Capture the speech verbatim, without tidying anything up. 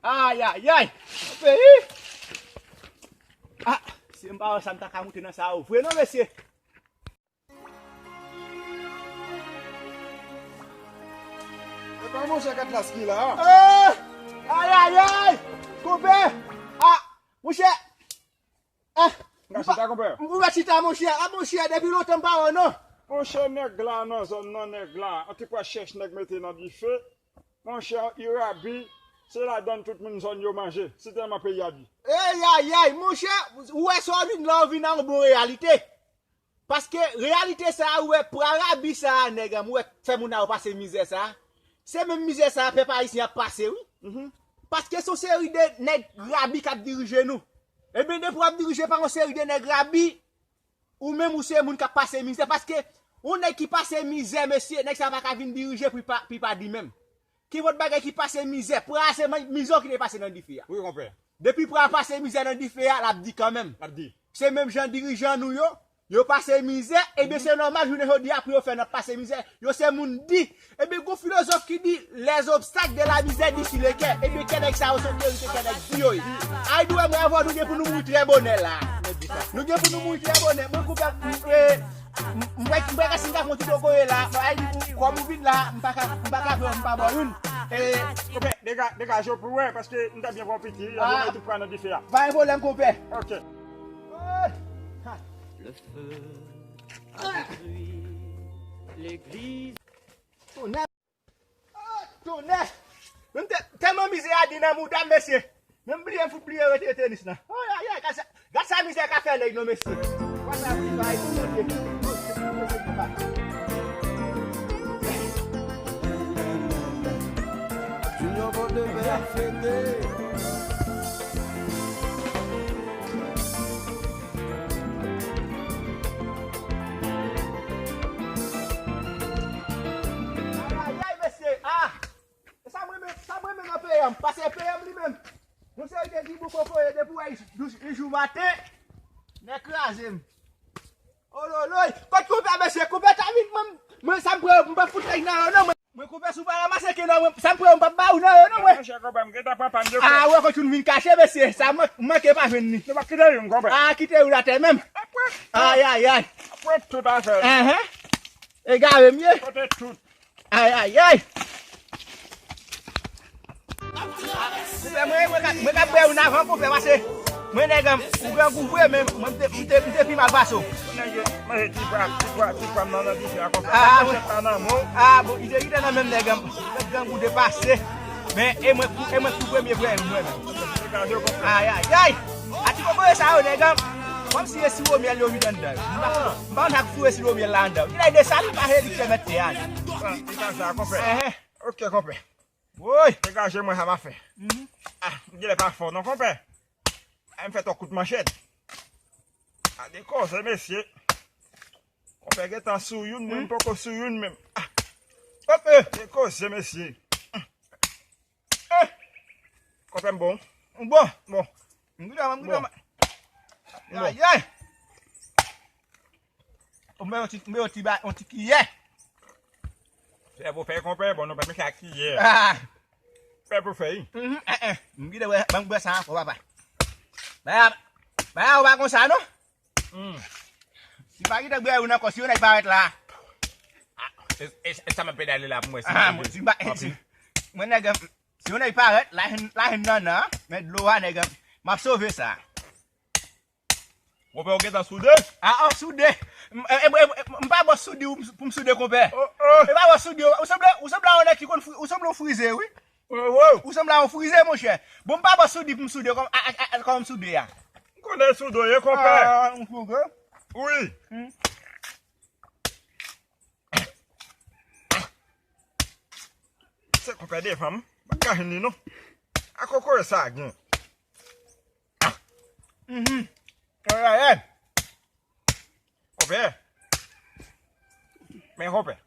Ayayay! Peyi! Ah, si m pa wè sa, m ta ka moute nan sa yo vre non, mesye. E pa monchè Katlas ki la a? Eh! Ayayay! Konpè! Ah! Monchè! Ah! Ou pa chita, konpè? Ou pa chita, monchè. Ah, monchè, depi lontan m pa wè w non. Monchè, nèg la nan zòn nan, nèg la. An ti pwa chèch nèg mete nan dife. Monchè, Irabi, se ladann tout moun zòn yo manje. Si tèlman peyi a di. Eyayay, monchè, ou wè sa w vin la, w vin a yon bon reyalite. Paske reyalite sa a, ou wè, pran rabi sa a, nèg an, ou wè, fè moun nan yo pase mizè sa a. Se menm mizè sa a, pèp ayisyen ap pase, wi. Mhm. Paske se yon seri de nèg rabi k ap dirije nou. Ebyen, depi w ap dirije pa yon seri de nèg rabi, ou menm ou se moun k ap pase mizè. Paske yon nèg ki pase mizè, mesye, nèg sa a pa ka vin dirije pou li pa, pou li pa di menm. Ki vòt bagay ki pase mizè? Pran se man-, mizè w ki te pase nan dife a. Wi, konpè. Depi pran pase mizè nan dife a, l ap di kanmenm. L ap di. Se menm jan dirijan nou yo, yo pase mizè, ebyen se nòmal jounen jodi a pou yo fè n ap pase mizè. Yo se moun di. Ebyen gon filozòf ki di, les obstacles de la misère durcit le cœur. Ebyen kè nèg sa yo se verite kè nèg di yo ye. Ay dwe mwen avè w nou gen pou nou mouri trè bonè la. Nou gen pou nou mouri trè bonè. Mwen koupe, eh, M, m, m kwè, m kwè ke si m ta fè yon ti kokoye la, ay, m, kòm ou vin la, m pa ka, m pa ka fè, m pa ba w youn. E, konpè, dega-, degaje w pou wè, paske m ta byen pran piti, apre mwen tou pran nan dife a. Pa gen pwoblèm, konpè. Ok. Le feu a détruit l'église. Tonè. Ah, tonè! Menm tè-, tèlman mizè a di nan mouda m, mesye. Menm bliye m fout bliye retire tenis lan. Ay, ay, ay, gad sa, gad sa mizè ka fè nèg non, mesye. Gad sa mizè a fè nèg. Junior Vodevè ap fete. Ay, ay, ay, mesye. Ah! E sa mwen menm, sa mwen menm nan peyi a m. Pase peyi a m li menm. Yon seri de gribou kokoye depi w wè li jou, li jou maten. Nèg kraze m. Ololoy. Kot konpè mesye? Konpè ta vin mwen, mwen sa m pran, m pa fout nèg nan yo non. Mwen, mwen konpè si w pa ranmase ke nan mwen, sa m pran, m p ap ba ou nan yo non mwen. Monchè konpè, m gentan pran pa m de frè. Ah, wè kot youn vin kache mesye. Sa man-, manke pa jwenn li. Nou p ap kite youn konpè. Ah, kite youn atè menm. Apre. Ay, ay, ay. Apre tout afè. Enhen. Egare m ye. Kote tout. Ay, ay, ay. Konpè, mwen, mwen ka, mwen ka bwè youn avan konpè, pase mwen nèg an, ou grangou vre, men mwen, m te, m te, m te pi mal pase w. Nèg yo manje ti pwa, ti pwa, ti pwa m nan, nan dife a konpè. Ah, manchèt la nan men w. Ah, bon, li te, li te nan men m nèg an, m te grangou depase. Men, e mwen, e mwen tou premye frè mwen menm. Degaje w konpè. Ay, ay, ay. A ti kokoye sa yo, nèg an. Kòmsi e siwo myèl yo vide anndan yo. M pa, m pa konn sa k foure siwo myèl la anndan yo. Kilè de sa, li pa se li k fè mèt tè a. Li ka sa, konpè. Enhen. Ok, konpè. Woy! Degaje mwen sa m ap fè. Mhm. Ah, m genlè pa fò non, konpè. Ay, m fè twò kout manchèt. A de koze, mesye. Konpè gentan sou youn, mwen m poko sou youn menm. Ah. Ok. De koze, mesye. Eh! Konpè m bon. M bon. Bon. M gouda, m gouda. Bon. Ayayay. Ou mwen yon ti, mwen yon ti ba, yon ti kiyè. Fè pou fè konpè, bon, nou pa met sa kiyè. Ah. Fè pou fè, wi. Mhm, eh, eh. M gouda, wè, ban m bwè sa ankò, papa. Ba, ba, ou pa konsa, non? Hmm. Si pa gentan bwè youn ankò, si yon nèg parèt la. Ah, e, e, e sa m ap pedale la pou mwen, si ah, mwen, si m pa, si, mwen nèg, si yon nèg parèt, la jwenn, la jwenn nannan, men dlo a, nèg, m ap sove sa. Konpè, ou gentan soude? Ah, ah, soude. M, e, e, e, m pa bò soudi pou m, pou m soude, konpè. Oh, oh. E pa bò soudi, ou sanble, ou sanble a yon nèg ki konn fri-, ou sanble yon frize, wi. Ou sanble a yon frize, monchè. Bon, m pa bò soudi pou m soude kòm, a, a, a, kòm m soude a. M konnen soude w ye, konpè. Ah, m soude. Wi. Hmm. Se konpè devan m. M pa ka jwenn li, non. A kokoye sa gen. Mhm. Ay, ay, ay. Konpè. Men konpè.